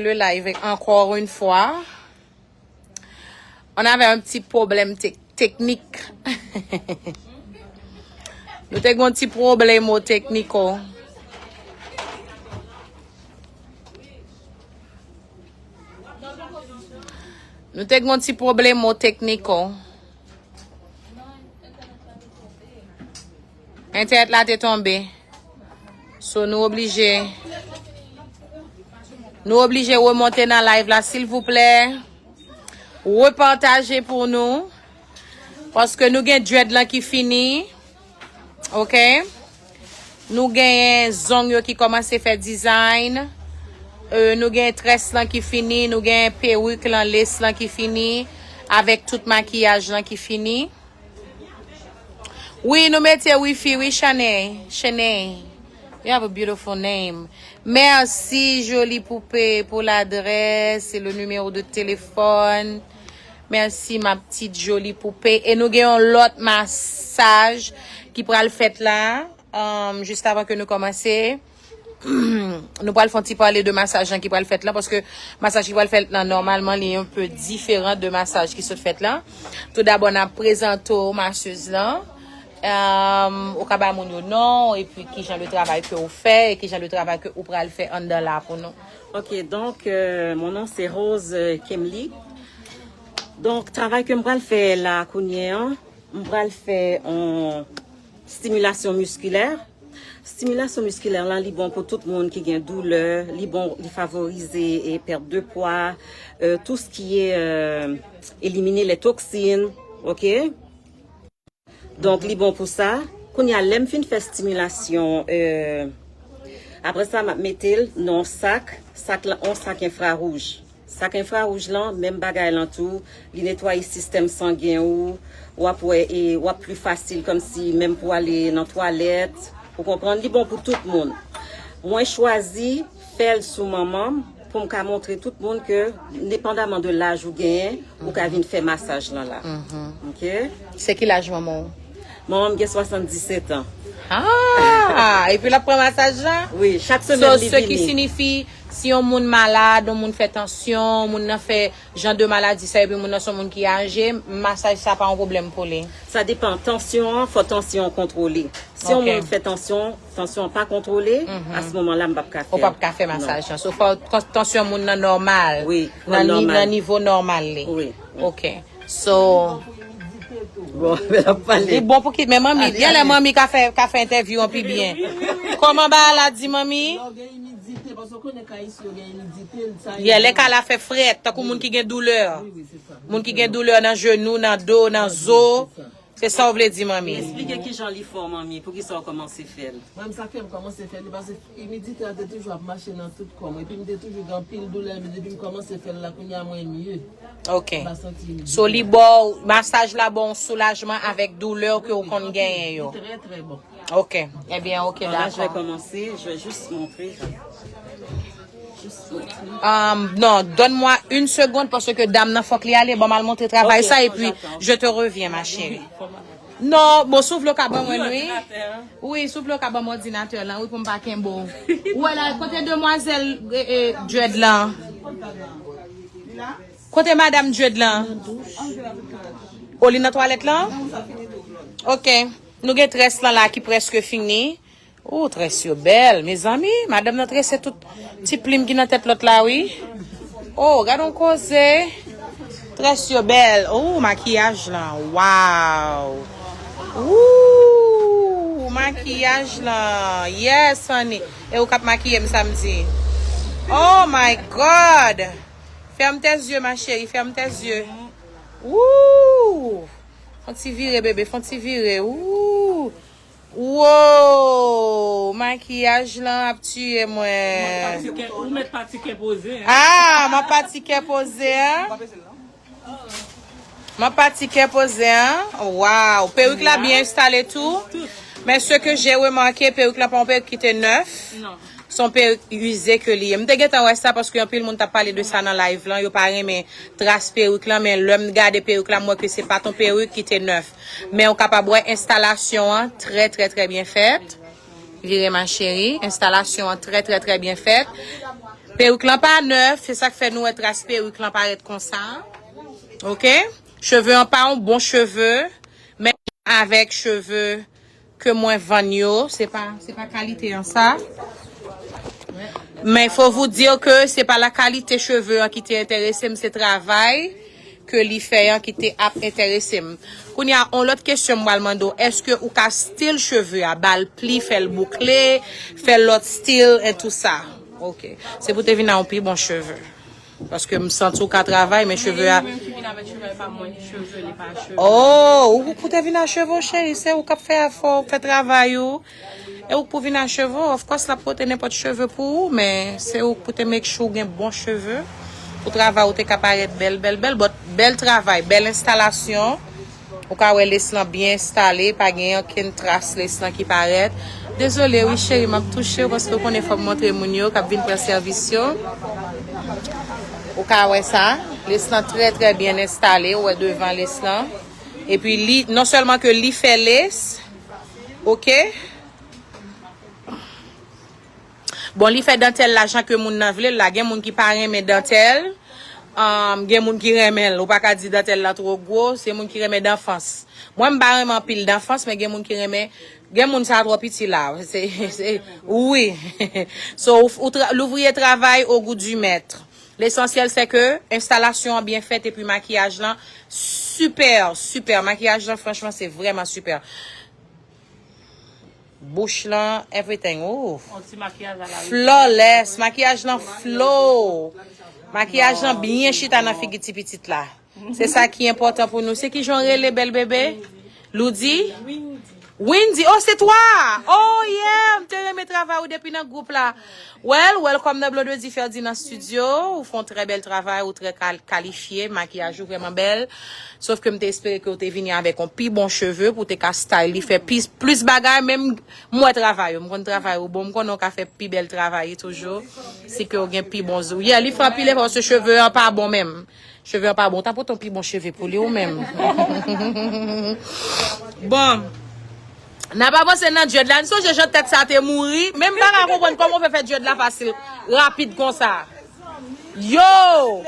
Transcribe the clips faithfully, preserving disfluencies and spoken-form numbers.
Le live encore une fois. On avait un petit problème tec- technique. Nou te gen yon ti pwoblemo tekniko. Nou te gen yon ti pwoblemo tekniko. Entènèt la te tonbe. So nou oblije nou oblije remonte nan live la, silvouplè. Repataje pou nou. Paske nou gen dread lan ki fini. Ok. Nou genyen zong yo ki kòmanse fè design. Euh, nou gen très lan ki fini, nou gen perik lan, lace lan ki fini, avèk tout makiyaj lan ki fini. Wi, nou mete wifi, wi, Shanae. Shanae. You have a beautiful name. Merci, jolie poupée, pour l'adresse et le numéro de téléphone. Merci, ma petite jolie poupée. E nou gen yon lòt masaj ki pral fèt la. Um, just avan ke nou kòmanse, nou pral fè yon ti pale de masaj lan ki pral fèt lan, paske masaj ki pral fèt lan, nòmalman, li yon pe diferan de masaj ki sot fèt lan. Tou dabò, n ap prezante w masèz lan. Um, ou ka ba moun yo non, epi ki jan de travay ke ou fè, e ki jan de travay ke ou pral fè anndan la pou nou. Ok, donk, euh, mon nom c'est Rose, euh, Kemly. Donk, travay ke m pral fè la kounye an, m pral fè yon stimulasyon miskilè. Stimulasyon miskilè la, li bon pou tout moun ki gen doulè, li bon, li favorize e pèt de pwa, euh, tout ce qui est, euh, éliminer les toxines, ok? Donk, li bon pou sa. Kounye a, lè m fin fè stimulasyon, euh, apre sa, m ap mete l nan yon sak, sak la, yon sak enfrawouj. Sak enfrawouj lan, menm bagay lan tou, li netwaye sistèm sangen ou, w ap wè, e w ap pli fasil kòmsi menm pou ale nan twalèt, ou konprann, li bon pou tout moun. Mwen chwazi fè l sou manman m pou m ka montre tout moun ke, depandaman de laj ou genyen, ou ka vin fè masaj lan la. Ok? Se ki laj manman w? Manman m gen swasanndisèt an. Ah! Epi l ap pran masaj lan? Wi, chak semèn li vini. So, se ki siyifi, si yon moun malad, yon moun fè tansyon, moun nan fè jan de maladi sa, epi moun nan se yon moun ki aje, masaj sa pa yon pwoblèm pou li? Sa depann. Tansyon an, fò tansyon an kontwole. Si yon moun fè tansyon, tansyon an pa kontwole, a se moman la, m p ap ka fè. Ou p ap ka fè masaj lan. So, fò tansyon moun nan nòmal. Wi, nan nivo nòmal li. Wi. Ok. So, bon, men l ap pale. Li bon pou ki, men manmi, gen lè manmi ka fè, ka fè entèvyou an pi byen. Kòman bagay la di, manmi? Lè w gen imidite, paske w konnen kay isi yo gen imidite, sa. Yeah, lè kay la fè frèt, tankou moun ki gen doulè. Wi, wi, se sa. Moun ki gen doulè nan jenou, nan do, nan zo. Se sa w vle di, manmi? Eksplike kijan li fè w, manmi, poukisa w kòmanse fè l? Mwen, sa fè m kòmanse fè li, paske imidite a te toujou ap mache nan tout kò m. Epi m te toujou gen anpil doulè, men depi m kòmanse fè l la, kounye a mwen mye. Ok. M pa santi imidite a. So, li ba w, masaj la ba w yon soulajman avèk doulè ke w konn genyen yo. Wi, wi, anpil. Li trè, trè bon. Ok. Ebyen, ok, dakò. Bon, la, je vais commencer. Je vais juste montrer. Um, non, donne-moi une seconde, paske dam nan fòk li ale. Ban m al montre travay sa, epi je te reviens, ma chérie. Non, bon, si w vle w ka ban mwen l, wi. Wi, si w vle w ka ban m òdinatè lan, wi, pou m pa kenbe w. Ou wè la, kote demwazèl, e, e, dread lan? Kote madam dread lan? O, li nan twalèt lan? Ok. Nou gen très lan la ki prèske fini. Oh, très yo bèl, mezanmi. Madanm nan trese tout ti plim ki nan tèt lòt la, wi. Oh, gad on koze. Très yo bèl. Oh, makiyaj lan. Wow. Ooh, makiyaj lan. Yes, honey. E ou k ap makiye m samdi. Oh my God. Ferme tes yeux, ma chérie. Ferme tes yeux. Ooh. Fon ti vire, bebe. Fon ti vire. Ooh. Wow! Makiyaj lan ap tiye mwen. Ou mèt pati ken poze, hein? Ah, m ap pati ken poze, hein? M ap pati ken poze, hein? Wow! Perik la byen enstale tou. Men ce que j'ai remarqué, perik la pa yon perik ki te nèf. Non. Se yon perik ize ke li ye. M te gentan wè sa paske anpil moun t ap pale de sa nan live lan. Yo pa renmen tras perik lan, men lè m gade perik la, m wè ke se pa t yon perik ki te nèf. Men ou kapab wè enstalasyon an trè, trè, trè byen fèt. Vire ma chérie. Enstalasyon an trè, trè, trè byen fèt. Perik lan pa nèf, se sa k fè nou wè tras perik lan parèt konsa. Oke? Cheve an pa yon bon cheve, men avèk cheve ke mwen vann yo, se pa, se pa kalite an sa. Men fo vou dir ke se pa la kalite cheve an ki te enterese m, se travay ke li fè an ki te ap enterese m. Kounye a, on lòt kesyon m pral mande w, èske ou ka stil cheve a, ba l pli, fè l boukle, fè l lòt stil, and tout sa? Oke. Se pou te vin a yon pi bon cheve. Paske m santi w ka travay, men cheve a. Li menm ki vin avèk cheve, li pa mwen, cheve, li pa cheve. Oh, ou pou te vin a cheve w, cheri, se ou k ap fè afè w, fè travay ou. E ou k pou vin a cheve w, of course, l ap pote nenpòt cheve pou ou, men se ou k pou te make sure w gen bon cheve. Pou travay ou te ka parèt bèl, bèl, bèl, but bèl travay, bèl enstalasyon. Ou ka wè les lan byen enstale, pa gen okenn tras les lan ki parèt. Dezole wi cheri, m ap touche w paske w konnen fò m montre moun yo k ap vin pran sèvis yo. Ou ka wè sa, les lan trè, trè byen enstale, ou wè devan les lan. Epi li, non sèlman ke li fè les, oke? Bon, li fè dantèl la jan ke moun nan vle l la. Gen moun ki pa renmen dantèl. Ahn, gen moun ki renmen l. Ou pa ka di dantèl la twò gwo. Se moun ki renmen danfans. Mwen, m pa renmen anpil danfans, men gen moun ki renmen. Gen moun sa twò piti la. Se, se, wi. So, ou, ou tra- l'ouvrier travaille au goût du maître. Lesansyèl, se ke enstalasyon an byen fèt epi makiyaj lan sipè, sipè. Makiyaj lan, franchman, se vrèman sipè. Bouch lan, everything. Ooh. On ti makiyaj a la Flawless. Makiyaj lan flow. Makiyaj lan byen chita nan figi ti pitit la. Se sa ki enpòtan pou nou. Se ki jan w rele bèl bebe? Loudi? Windy. Oh, se twa! Oh, yeah! M te renmen travay ou depi nan gwoup la. Well, welcome nan Blondedy Ferdinand Studio. Ou fè yon trè bèl travay, ou trè kal- kalifye, makiyaj ou vrèman bèl. Sof ke m te espere ke w te vini avèk yon pi bon cheve pou w te ka style li, fè pi- plis bagay, men m m wè travay ou, m konn travay ou bon, m konnen w ka fè pi bèl travay toujou. Si ke w gen pi bon zo. Yeah, li fè anpil efò, se cheve an pa bon menm. Cheve an pa bon, w ta pote yon pi bon cheve pou li ou menm. Bon. N ap avanse nan dread la. N sonje jan tèt sa te mouri. Men m pa ka konprann kòman w fè fè dread la fasil, rapid konsa. Yo!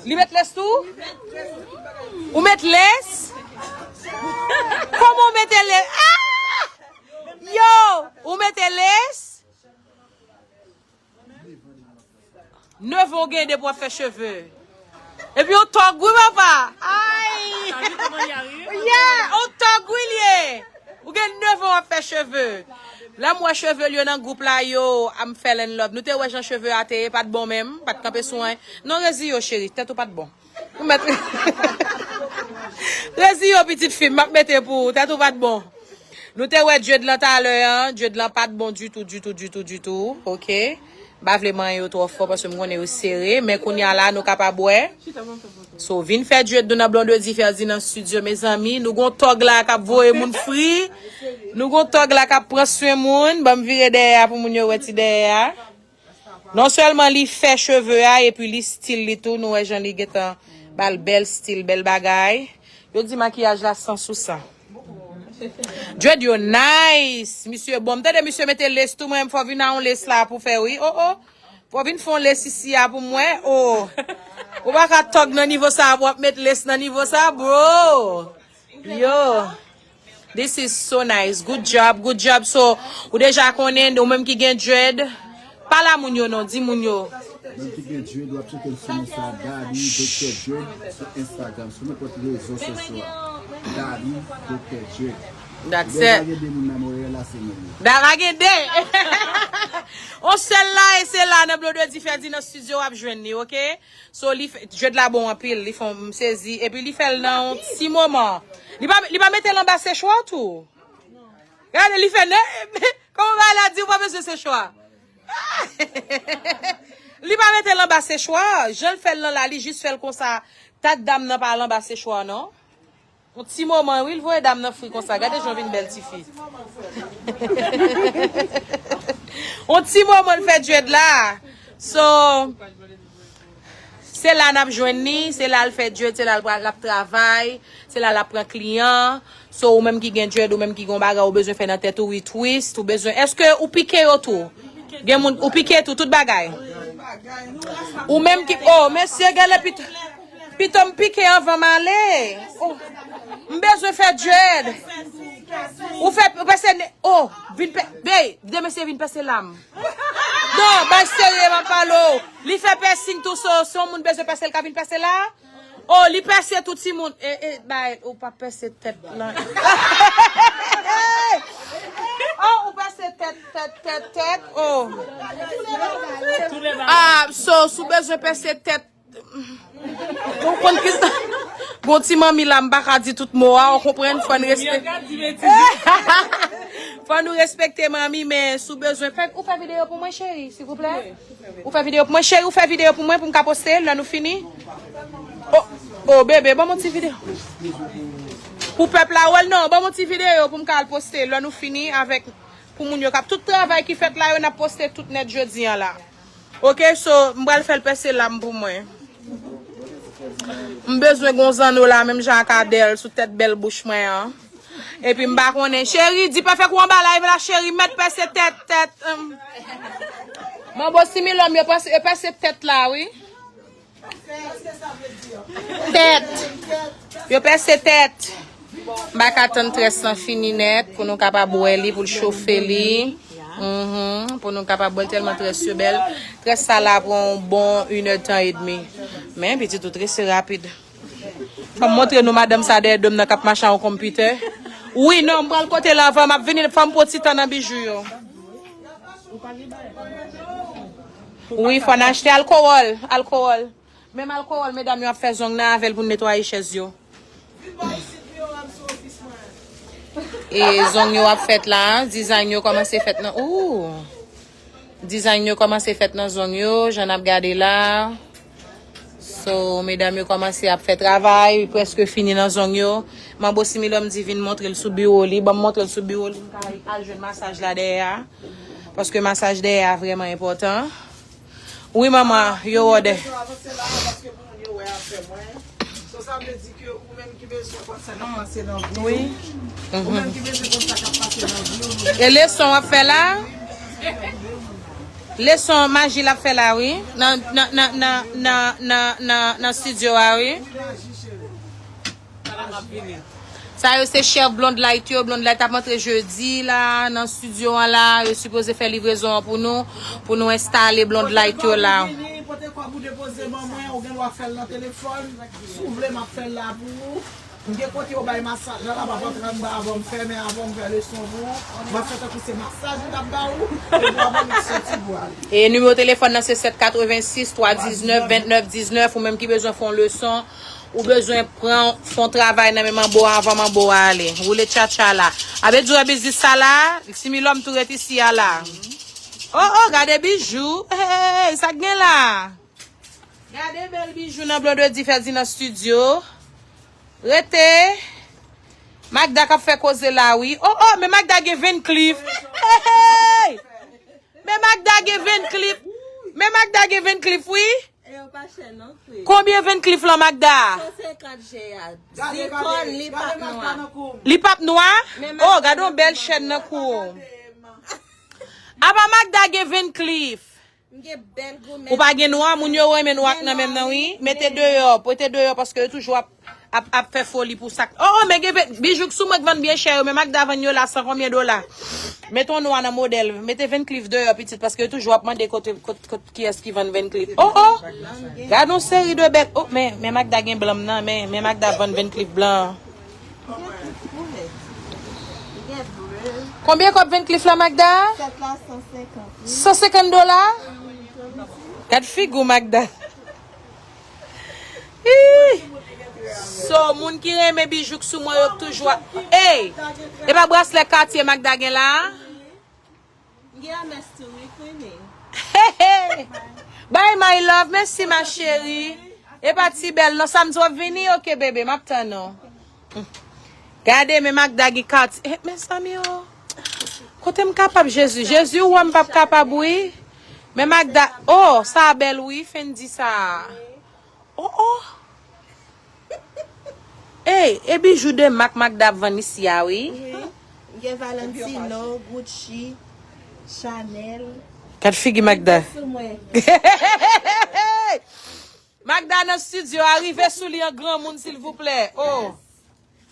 Li met les tou? Ou met les? Kòman w mete les? Ah! Yo! Ou mete les? Nèf an w gen depi w ap fè cheve. Epi w tòg wi papa. Ay! Yeah, w tòg wi l ye. Ou gen nèf an w ap fè cheve. Lè m wè cheve l yo nan gwoup la yo, I'm fell in love. Nou te wè jan cheve a te ye, pa t bon menm, pa t kanpe sou anyen. Non, rezi yo cheri, tèt ou pa t bon. Ou mèt rezi yo pitit fi m, m ap mete pou ou, tèt ou pa t bon. Nou te wè dread lan talè an, dread lan pa t bon ditou, ditou, ditou, ditou, oke. M pa vle manyen yo twò fò paske m konnen yo sere, men kounye a la nou kapab wè. So, vin fè dread nou nan Blondedy Ferdinand Studio, mezanmi. Nou gon tòg la k ap voye moun fri. Nou gon tòg la k ap pran swen moun. Ban m vire dèyè a pou moun yo wè ti dèyè a. Non sèlman li fè cheve a, epi li stil li tou. Nou wè jan li gentan ba l bèl stil, bèl bagay. Yo di makiyaj la san sou san. Dread yo nice, misye bon. M tande misye mete lace tou, mwen menm fò vin a yon lace la pou fè wi. Oh, oh. Fò vin fè yon lace isi a pou mwen. Oh. Ou pa ka tòg nan nivo sa a pou w ap met lace nan nivo sa a, bro. Yo. This is so nice. Good job, good job. So, ou deja konnen, ou menm ki gen dread, pale a moun yo non, di moun yo. Menm ki gen dread, w ap tcheke m sou Insta, Daddy Doktè Dread, sou Instagram, sou nenpòt rezo sosyo a. Daddy Doktè Dread. That's it. Ou deja gen de moun nan Monreyal la, se mwen menm. Dara gen de. On sèl la, e se la nan Blondedy Ferdinand Studio w ap jwenn li, oke? So, li fè, dread la bon anpil, li fè m sezi, epi li fè l nan yon ti moman. Li pa, li pa mete l anba sechwa tou. Gade, li fè nan, kòman bagay la di ou pa bezwen sechwa? Li pa mete l anba sechwa, jan l fè l lan la, li jis fè l konsa. Tèt dam nan pa al anba sechwa, non. Yon ti moman, wi, l voye dam nan fri konsa. Gade jan w vin bèl tifi. Yon ti moman l fè dread la. So, se la n ap jwenn li, se la l fè dread, se la l pral, l ap travay, se la l ap pran kliyan. So, ou menm ki gen dread, ou menm ki gen bagay ou bezwen fè nan tèt ou, retwist, ou bezwen, èske ou pike yo tou? Gen moun, ou pike tou, tout bagay. Ou menm ki, oh, mesye, gade pito, pito m pike anvan m ale. Oh, m bezwen fè dread. Ou fè, ou pèse ne, oh, vin pè, bey, de mesye vin pèse lam. Non, bay serye, m ap pale w. Li fè piercing tou, so, si yon moun bezwen pèse, l ka vin pèse la. Oh, li pèse tout timoun. E, e, bay, ou pa pèse tèt lan. Oh, ou pèse tèt, tèt, tèt, tèt. Oh. Ah, so, si w bezwen pèse tèt, ou konn ki sa? Gon ti manmi la, m pa ka di tout mo a, ou konprann, fò n respekte. Fò nou respekte manmi, men si w bezwen fè, ou fè videyo pou mwen, cheri, silvouplè. Ou fè videyo pou mwen, cheri, ou fè videyo pou mwen, pou m ka poste, lè nou fini. Oh, oh, bebe, ban m yon ti videyo. Pou pèp la wè l, non, ban m yon ti videyo pou m ka al poste, lè nou fini avèk, pou moun yo k ap, tout travay ki fèt la yo, n ap poste tout nèt jodi a la. Ok, so, m pral fè l pèse lam pou mwen. M bezwen gon zanno la, menm jan ak Adèl, sou tèt bèl bouch mwen an. Epi m pa konnen. Cheri, di pa fè kou anba live la, cheri, mèt pèse tèt, tèt. Hum. Manbo Similòm, yo pèse, yo pèse tèt la, wi. Tèt. Yo pèse tèt. M pa ka tann très lan fini nèt pou nou kapab wè li, pou l chofe li. Mhm, pou nou kapab wè l tèlman très yo bèl. Très sa la pran yon bon inèdtan edmi. Men, pitit ou trese rapid. Fò m montre nou madanm sa dèyè do m nan k ap mache ak yon konpitè. Wi, non, m pral kote l anvan, m ap vini, fò m pran ti tan nan bijou yo. Wi, fò n achte alkowòl, alkowòl. Menm alkowòl, medam yo ap fè zong nan avè l pou netwaye chèz yo. E zong yo ap fèt la, dizayn yo kòmanse fèt nan, ooh. Dizayn yo kòmanse fèt nan zong yo, jan n ap gade la. So, medam yo kòmanse ap fè travay, prèske fini nan zong yo. Manbo Similòm di vin montre l sou biwo li. Ban m montre l sou biwo li, m ka al jwenn masaj la dèyè a. Paske masaj dèyè a vrèman enpòtan. Wi, manman, yo wòdè. Wi. Mhm. E leson w ap fè la? Leson maji l ap fè la, wi. Nan, nan, nan, nan, nan, nan, nan, nan estidyo a, wi. Sa yo se chèf Blonde Light yo. Blonde Light ap antre jedi la nan estidyo an la. Yo sipoze fè livrezon an pou nou, pou nou enstale Blonde Light yo la. Vini, pote kòb ou depoze ban mwen, ou gen dwa fè l nan telefòn. Si w vle, m ap fè l la pou ou. M gen kote yo bay masaj la, la, m ap antre anndan avan m fèmen, avan m fè leson pou ou. M ap fè tankou se masaj m t ap ba ou, epi w ap annik soti pou ale. E nimewo telefòn nan se sèt katrevensis twa diznèf vennèf diznèf, ou menm ki bezwen fè yon leson, ou bezwen pran, fè yon travay nan men manbo a avan manbo a ale. Woule tchatcha la. Abe di w wè biznis sa la, Similòm tou ret isi a la. Oh, oh, gade bijou. Hey, sa k gen la? Gade bèl bijou nan Blondedy fè di nan estidyo. Rete. Magda k ap fè koze la, wi. Oh, oh, men Magda gen Van Cleef. Hey, hey! Men Magda gen Van Cleef. Men Magda gen Van Cleef, wi. E yo pa chè non, frè. Konbyen Van Cleef lan, Magda? San senkant G a. Zikòn, li p ap nwa. Li p ap nwa? Oh, gade yon bèl chèn nan kou. Apa Magda gen Van Cleef? M gen bèl goumen. Ou pa gen nwa, moun yo renmen nwa k nan menm nan, wi. Mete deyò, mete deyò, paske yo toujou ap, ap, ap fè foli pou sa k, oh, oh, men gen ve-, bijou k sou mwen k vann byen chè yo, men Magda vann yo la san konbyen dola. Mete yon nwa nan modèl, mete Van Cleef deyò, pitit, paske yo toujou ap mande kote, kot, kot, kiyès ki vann Van Cleef. Oh, oh! Gade yon seri de bèl, oh, men, men Magda gen blan m nan, men, men Magda vann Van Cleef blan an. Konbyen kòb Van Cleef la, Magda? Sèt la san senkant, wi. San senkant dola? Gad figi w, Magda. Ih! So, moun ki renmen bijou k sou mwen yo toujou ap, ey! E pa braslè Cartier Magda gen la? M gen Hermès tou, wi, Queenie. Hey, hey! Bye, my love. Mèsi, ma chérie. E pa ti bèl, non. Samdi w ap vini? Ok, bebe, m ap tann ou. Gade, men Magda gen kat. Eh, mezanmi, oh. Kote m kapab, Jezi? Jezi, ou wè m p ap kapab, wi. Men Magda, oh, sa bèl, wi, Fendi sa. Oh, oh. Ey, e bijou de mak Magda ap vann isi a, wi. Wi. M gen Valentino, Gucci, Chanel. Gad figi Magda. Sou mwen. Magda nan studio a, rive sou li an granmoun silvouplè. Oh.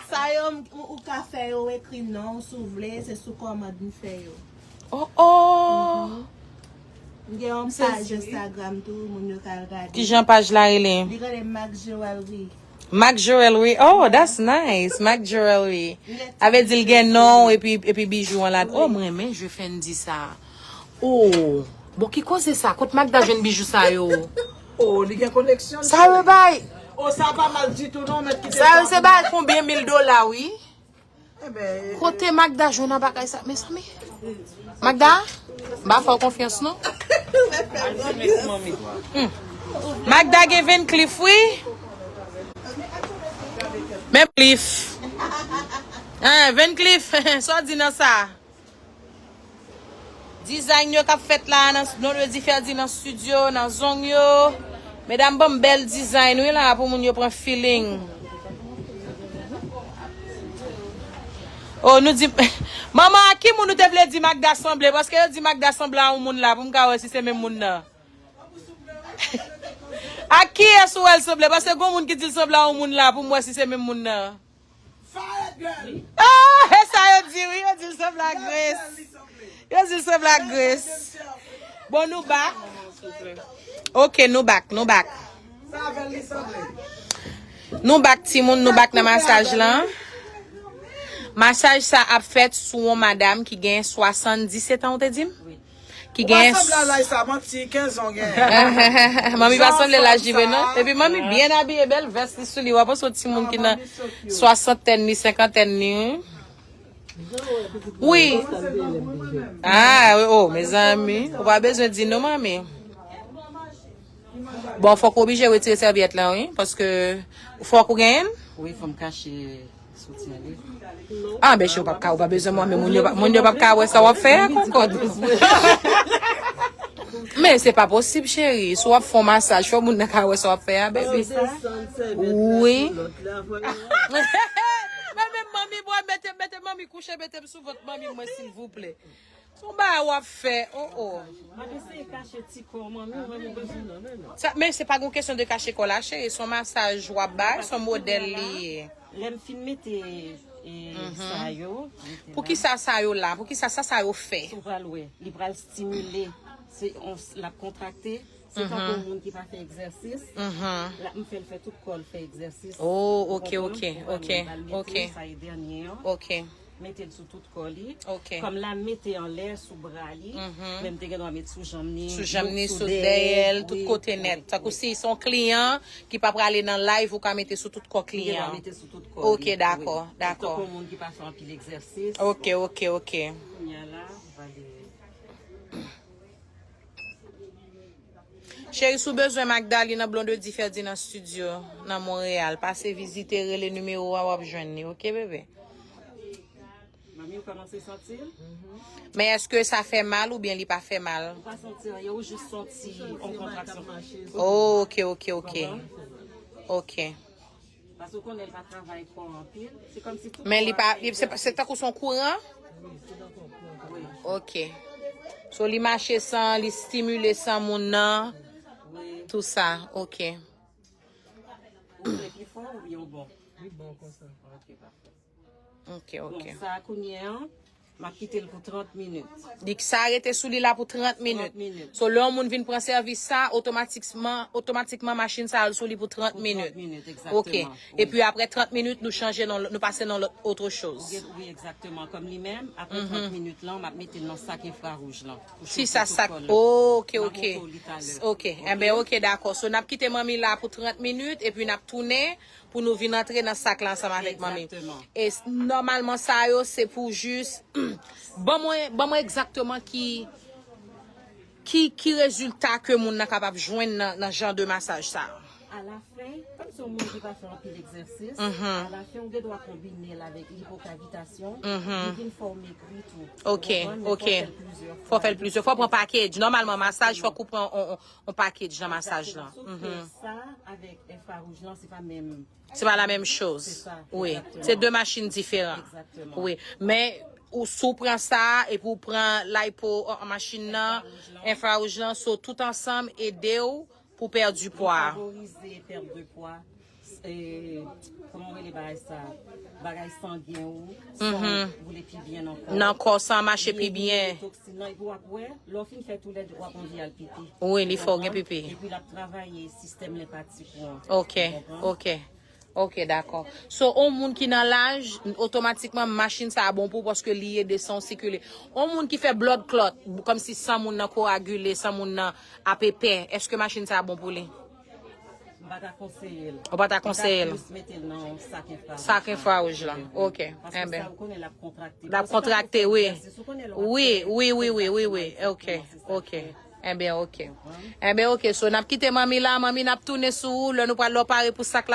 Sa yo m- ou ka fè yo ekri non ou si w vle, se sou kòmand m fè yo. Oh oh. M gen yon paj Instagram tou, moun yo ka al gade. Kijan paj la rele? Li rele Mac Jewelry. Mac Jewelry. Oh, that's nice. Mac Jewelry. Avè di l gen non epi epi bijou an la. Oh, mwen renmen je fè n di sa. Oh. Bon, ki koze sa? Kot Magda jwenn bijou sa yo? Oh, li gen koneksyon. Sa yo bay. Oh, sa pa mal ditou non, mèt kite Sa yo se bay konbyen mil dola, wi? Ebyen, Kote Magda jwenn nan bagay sa, mezanmi? Magda? M pa fè w konfyans non. Hmm. Magda gen Van Cleef, wi. Men Cliff. Hein, Van Cleef, sa w di nan sa? Design yo k ap fèt la nan Blondedy Ferdy nan studio, nan zong yo. Medam ban m bèl design wi la pou moun yo pran feeling. Oh, nou di manman, a ki moun ou te vle di Magda sanble? Paske yo di Magda sanble a yon moun la pou m ka wè si se menm moun nan. A kiyès ou wè l sanble? Paske gon moun ki di l sanble a yon moun la pou m wè si se menm moun nan. Fire girl! Ah, e sa yo di wi, yo di l sanble a Grace. Yo di l sanble a Grace. Bon, nou back. Ok, nou back, nou back. Sa avè l li sanble. Nou back timoun, nou back nan masaj lan. Masaj sa ap fèt sou yon madanm ki gen swasanndisèt an, ou te di m? Ki Ou pa gen sanble a laj sa, manti, kenz an w genyen. Manmi pa sanble laj li vre non. Epi manmi byen abiye, bèl vès li sou li. W ap panse yon timoun ki nan swasantèn li, senkantèn li. Wi. Ah, oh, mezanmi. Ou pa bezwen di non, manmi. Bon, fòk ou oblije retire sèvyèt la, wi. Paske fòk ou genyen l. Wi, fò m kache soutyen li. Ah, ben, cheri, ou p ap ka, ou pa bezwen mwen, men moun yo, pa- moun yo p ap ka wè sa w ap fè a, konkòd. Men se pa posib, cheri. Si w ap fè yon masaj, fò moun nan ka wè sa w ap fè a, baby. Wi. Men, men, manmi, bò, mete, mete manmi kouche, mete m sou vant manmi mwen, silvouplè. Se yon bagay w ap fè, oh, oh. M ap eseye kache ti kò manmi, manmi bezwen nan men nou. Sa, men se pa yon kesyon de kache kò la, cheri. Se yon masaj w ap bay, se yon modèl li ye. Lè m fin mete e, sa yo, mete Pou ki sa sa yo la? Pou ki sa sa sa yo fè? Ou pral wè, li pral stimile. Se on, l ap kontrakte. Se tankou moun ki pa fè egzèsis. L ap m fè l fè tout kò l fè egzèsis. Oh, Ou ok, konprann? ok, Ou pral ok, wè, l pral mete ok. Sa e dènye an. Ok, Mete l sou tout kò li. Ok. Kòm l ap mete anlè sou bra li, men m te gen dwa met sou janm li. Sou janm ni, sou sou dèyè l, tout kote nèt. Tankou si se yon kliyan ki pa prale nan live, ou ka mete sou tout kò Li gen dwa kliyan. Mete sou tout kò Ok, li. dakò, Wi. Dakò. Tankou moun ki pa fè anpil egzèsis. Ok, ok, ok. Kounye a la, ou pale. Cheri, si w bezwen Magda, li nan Blondedy Ferdy nan studio, nan Monreyal. Pase vizite, rele nimewo a, w ap jwenn li, ok, bebe? Manmi, ou kòmanse santi l? Men èske sa fè mal oubyen li pa fè mal? Ou pa santi anyen, ou jis santi yon kontraksyon. Oh, ok, ok, ok. Ok. Paske ou konnen l pa travay kò anpil. Se kòmsi tout Men li kò a pa, li, se, pa- se tankou se yon kouran? Wi, Ok. So li mache san, li stimile san moun nan, wi. Tou sa, ok. Ou vle pi fò oubyen ou bon? Li bon konsa. Ok, pafè. Ok, ok. Donk, sa a kounye an, m ap kite l pou trant minit. Li sa rete sou li la pou trant minit. Trant minit. So, lè yon moun vin pran sèvis sa, otomatikman, otomatikman machin sa al sou li pou trant Pou minit. Trant minit, Ok. egzakteman. Epi apre trant minit, nou chanje nan, nou pase nan lòt autre chose. Wi, egzakteman. Kòm li menm, apre trant minit lan, m ap mete l nan sak enfrawouj lan. Pou Si chofe sa tout sak. kò l. Ok, M ap ok. montre w li talè. Ok. Enben, ok, dakò. So, n ap kite manmi la pou trant minit, epi n ap tounen pou nou vin antre nan sak la ansanm avèk manmi. Egzakteman. E s- nòmalman, sa yo, se pou jis. Ban mwen, ban mwen egzakteman ki, ki, ki rezilta ke moun nan kapab jwenn nan, nan jan de masaj sa. Alafen, kòm se yon moun ki pa fè anpil egzèsis, alafen, ou gen dwa konbine l avèk lipokavitasyon, li vin fè w megri tou. Ok, Ou konprann? Men ok. Fò w fè l plizyè fwa. Fò w fè l plizyè fwa, pò w pran package. Nòmalman, masaj, fòk ou pran on, on, on package nan masaj lan. Egzakteman. Si w fè sa avèk enfrawouj lan, se pa menm. Se pa la menm choz. Se sa, Wi. egzakteman. Se de machin diferan. Egzakteman. Wi. Men, ou, si w pran sa, epi w pran lipo, uh, machin nan, enfrawouj lan, so tout ansanm ede w pou pèdi pwa. Favorize pèt de pwa. E, kòman w rele bagay sa? Bagay sangen ou, san ou boule pi byen nan kò. Nan kò, san mache pi byen. Toksin nan, epi w ap wè, lè w fin fè toulède, w ap anvi al pipi. Wi, li fè w gen pipi. Epi l ap travay sistèm lenpatik ou an. Ok, ok. Ok, dakò. So, on moun ki nan laj, otomatikman, machin sa a bon pou ou paske li ede san w sikile. On moun ki fè blood clot, kòmsi san moun nan koagile, san moun nan ap epè, èske machin sa a bon pou li? M pa ta konseye l. Ou pa ta konseye l? Plis mete l nan sak enfrawouj. Sak enfrawouj lan. Ok. Paske Enben. Sa, ou konnen l ap kontrakte. L ap kontrakte, wi. Wi, wi, wi, wi, wi, wi. Ok, ok. Enben, ok. Enben, ok. So, n ap kite manmi la. Manmi, n ap tounen sou ou. Lè nou pral lò pare pou sak la.